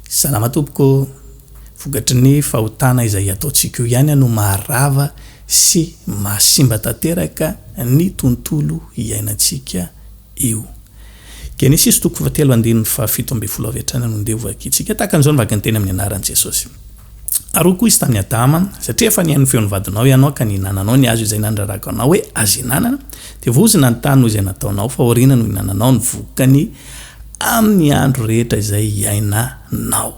Salama tompoko! Vokatry ny fahotana izay ataontsika io ihany no maharava sy mahasimba tanteraka ny tontolo iainantsika io. Genesisy toko fahatelo andininy faha-17 avy hatrany no ndeha hovakintsika. Tahaka an'izao ny vakinteny amin'ny anaran'i Jesosy. Ary hoy koa izy tamin'i Adama, Satria efa nihaino ny feon'ny vadinao ianao ka nihinananao ny hazo izay nandrarako anao hoe aza ihinanana, dia voaozona ny tany noho izay nataonao, fa aoriana no hihinananao ny vokany amin'ny andro rehetra izay hiainanao.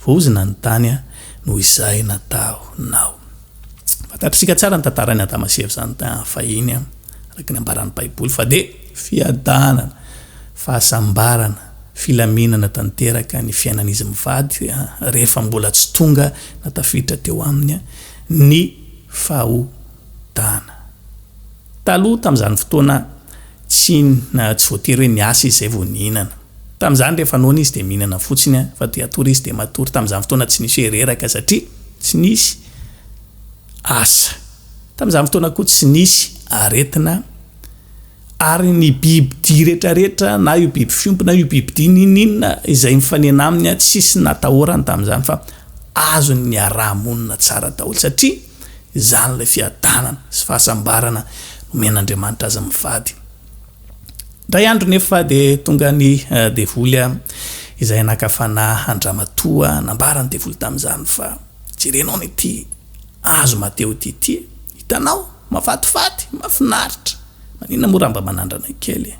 Voaozona ny tany noho izay nataonao. Fantatr'isika tsara ny tantaran'i Adama sy Eva izany fahiny, araka ny ambaran'ny Baiboly, fa dia fiadanana, fahasambarana, filaminana tanteraka ny fiainan'izy mivady rehefa mbola tsy tonga na tafiditra teo aminy ny fahotana. Taloha tamin'izany fotoana tsy tsy voatery hoe niasa izy izay vao nihinana. Tamin'izany rehefa noana izy dia mihinana fotsiny fa te hatory izy dia matory. Tamin'izany fotoana tsy nisy hoe reraka satria tsy nisy asa. Tamin'izany fotoana koa tsy nisy aretina ary ny bibidia rehetrarehetra na io biby fiompy na io bibidia n'inon'inona izay mifanena aminy tsisy natahorany tamin'izany fa azony niaraha-monina tsara daholo satria izany ilay fiadanana sy fahasambarana nomen'Andriamanitra azy mivady. Indray andro nefa dia tonga ny devoly izay naka fanahy an-dramatoa, nambaran'ny devoly tamin'izany fa jerenao ny ity hazo mateo ity ity, hitanao, mahafatifaty, mahafinaritra, maninona moa raha mba manandrana kely e?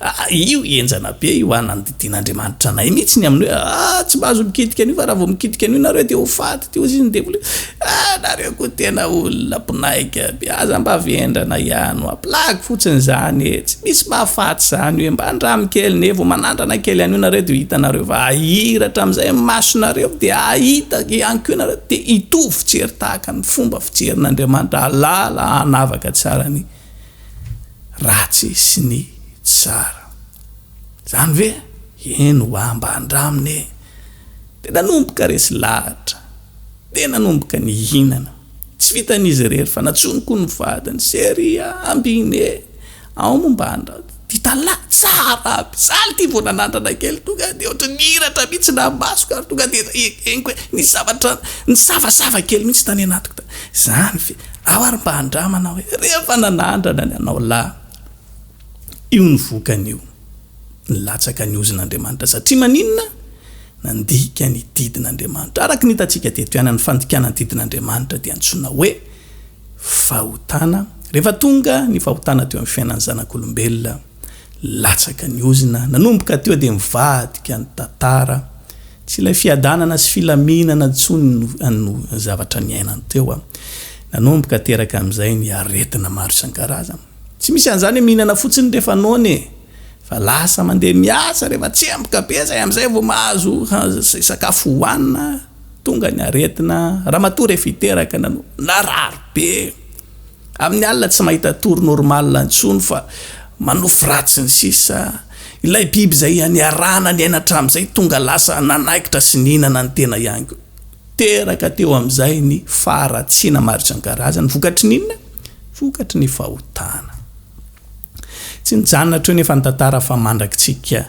Ah, io henjana be io ah, nandidian'Andriamanitra anay mihitsy ny amin'ny hoe ah, tsy mahazo mikitika an'io fa raha vao mikitika an'io nareo dia ho faty, dia hoy izy ny devoly ah, nareo koa tena olona mpinaika be, aza mba vendrana ihany hoa, blague fotsiny izany e, tsy misy mahafaty izany hoe mba andramo kely ne, vao manandrana kely an'io nareo dia ho hitanareo fa hahiratra amin'izay ny masonareo, dia hahita ihany koa nareo, dia hitovy fijery tahaka ny fomba fijerin'Andriamanitra hahalala hanavaka tsara ny ratsy sy ny tsara. Izany ve? Eny hoa, mba andramina e! Dia nanomboka resy lahatra. Dia nanomboka nihinana. Tsy vitan'izy irery fa nantsoiny koa ny vadiny, Chérie a, ambina e! Ao moa mba andrao. Dia lahy, tsara aby! Za ity vao nanandrana kely tonga dia ohatran'ny nihiratra mihitsy na masoko ary tonga dia henoko hoe nisy zavatra nisavasava kely mihitsy tany anatiko tany. Izany ve? Ao ary mba andramana hoe rehefa nanandrana ny anao lahy. Io ny vokany io. Nilatsaka ny ozon'Andriamanitra satria maninona? Nandika ny didin'Andriamanitra. Araka ny hitantsika teto ihany, ny fandikana ny didin'Andriamanitra dia antsoina hoe fahotana. Rehefa tonga ny fahotana teo amin'ny fiainan'ny zanak'olombelona, latsaka ny ozona. Nanomboka teo dia nivadika ny tantara. Tsy ilay fiadanana sy filaminana intsony no zavatra niainany teo. Nanomboka teraka amin'izay ny aretina maro isan-karazany. Tsy misy an'izany hoe mihinana fotsiny rehefa noana e! Fa lasa mandeha miasa rehefa tsemboka be zay amin'izay vao mahazo izay sakafo hohanina, tonga ny aretina, ramatoa rehefa hiteraka nano narary be, amin'ny alina tsy mahita tory normal intsony fa manofy ratsy sy ny sisa, ilay biby izay niarahana niaina hatramin'izay tonga lasa nanaikitra sy nihinana ny tena ihany koa. Teraka teo amin'izay ny faharatsiana maro isan-karazany. Vokatry ny inona? Vokatry ny fahotana. Tsy nijanona hatreo nefa ny tantara fa mandrakitsika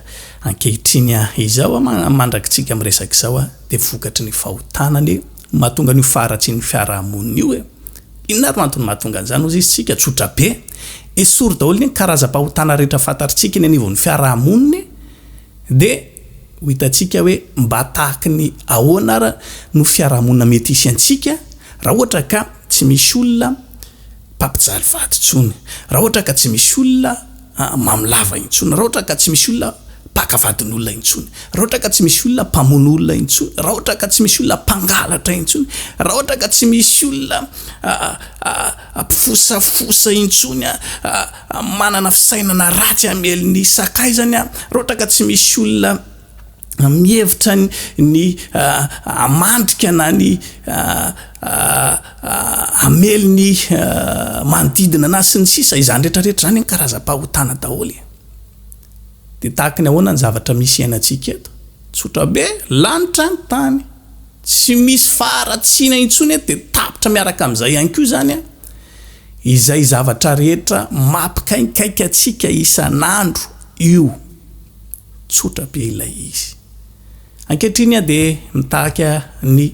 ankehitriny izao, mandrakitsika miresaka izao dia vokatry ny fahotana anie no mahatonga an'io faharatsian'ny fiarahamonina io e. Inona ary no antony mahatonga an'izany hozy izy tsika? Tsotra be. Esory daholo anie ny karazam-pahotana rehetra fantatritsika eny anivon'ny fiarahamonina e. Dia ho hitantsika hoe mba tahaky ny ahoana ara no fiarahamonina mety hisy antsika raha ohatra ka tsy misy olona mpampijaly vady intsony, raha ohatra ka tsy misy olona mamo lava intsony, raha ohatra ka tsy misy olona mpaka vadin'olona intsony, raha ohatra ka tsy misy olona mpamono olona intsony, raha ohatra ka tsy misy olona mpangalatra intsony, raha ohatra ka tsy misy olona mpifosafosa intsony, manana fisainana ratsy hamely ny sakaizany, raha ohatra ka tsy misy olona mihevitra ny hamandrika na ny hamely ny manodidina anazy sy ny sisa, izany rehetra rehetra izany karazam-pahotana daholo e. Dia tahaka ny ahoana ny zavatra misy iainantsika eto? Tsotra be, lanitra ny tany, tsy misy faharatsiana intsony eto dia tapitra miaraka amin'izay ihany koa izany an, izay zavatra rehetra mampikaikaika antsika isan'andro io. Tsotra be ilay izy. Ankehitriny aho dia mitaky ny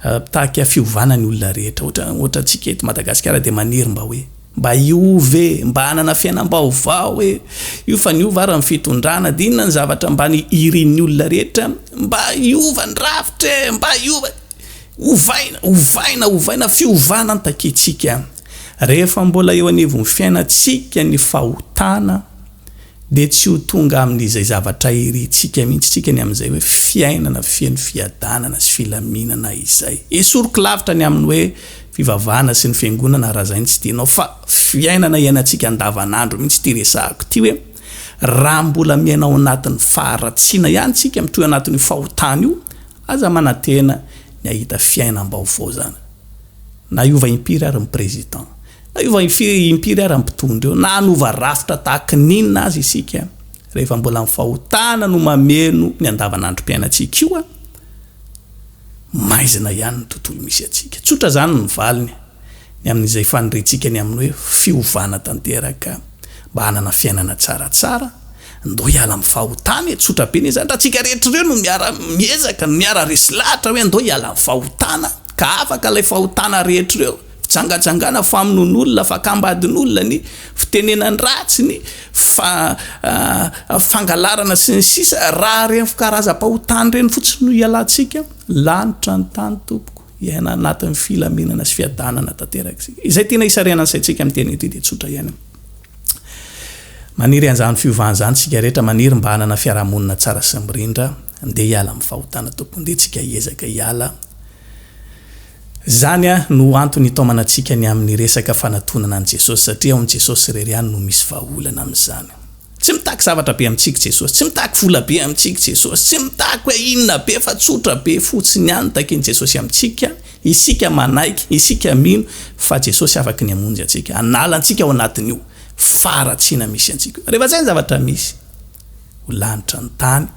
mitaky fiovana ny olona rehetra. Ohatra ohatra antsika eto Madagasikara dia maniry mba hoe mba hiova e, mba hanana fiainam-baovao e. Io fa niova ary ny fitondrana dia inona ny zavatra mba ny irin'ny olona rehetra? Mba hiova ny rafitra e, mba hiova. Ovaina, ovaina, ovaina, fiovana no takintsika. Rehefa mbola eo anivon'ny fiainantsika ny fahotana dia tsy ho tonga amin'izay zavatra irintsika mihitsy isika ny amin'izay hoe fiainana feno fiadanana sy filaminana izay. Esoriko lavitra ny amin'ny hoe fivavahana sy ny fiangonana raha izay no tsy tianao fa fiainana iainantsika andavanandro mihitsy ity resahako ity hoe raha mbola miaina ao anatin'ny faharatsiana ihany isika mitohy anatin'io fahotana io aza manantena ny hahita fiainam-baovao izany na hiova impiry ary ny président Na hiova impiry ary ny mpitondra eo, na hanova rafitra tahaka ny inona aza isika, rehefa mbola ny fahotana no mameno ny andavanandrom-piainantsika io, maizina ihany ny tontolo misy antsika. Tsotra izany ny valiny ny amin'izay faniriantsika ny amin'ny hoe fiovana tanteraka mba hanana fiainana tsaratsara. Ndao hiala amin'ny fahotana e, tsotra be anie izany, raha tsika rehetra ireo no miara miezaka, no miara resy lahatra hoe ndao hiala amin'ny fahotana, ka afaka ilay fahotana rehetra ireo. Fijangajangana, famonoan'olona, fakam-badin'olona, ny fitenenan-dratsy, ny fa fangalarana sy ny sisa Raha ireny karazam-pahotana ireny fotsiny no ialantsika, lanitra ny tany tompoko, hiaina anatin'ny filaminana sy fiadanana tanteraka isika. Izay tiana hisarihana ny saintsika amin'ny teny ity dia tsotra ihany. Maniry an'izany fiovana izany isika rehetra, maniry mba hanana fiarahamonina tsara sy mirindra. Ndeha hiala amin'ny fahotana tompoko, ndeha tsika hiezaka hiala. Izany no antony itaomana antsika ny amin'ny resaka fanatonana an'i Jesosy, satria ao amin'i Jesosy irery ihany no misy vahaolana amin'izany. Tsy mitaky zavatra be amintsika Jesosy, tsy mitaky vola be amintsika Jesosy, tsy mitaky hoe inona be fa tsotra be fotsiny ihany no takian'i Jesosy amintsika, isika manaiky, isika mino fa Jesosy afaky ny hamonjy antsika, hanala antsika ao anatin'io faharatsiana misy antsika io. Rehefa izay ny zavatra misy, ho lanitra ny tany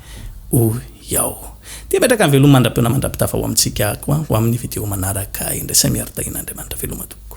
hoy aho. Dia apetraka ny veloma mandra-peona mandra-pitafa ho amintsika koa ho amin'ny video manaraka indray. Samia ary tahian'Andriamanitra. Veloma tompoko.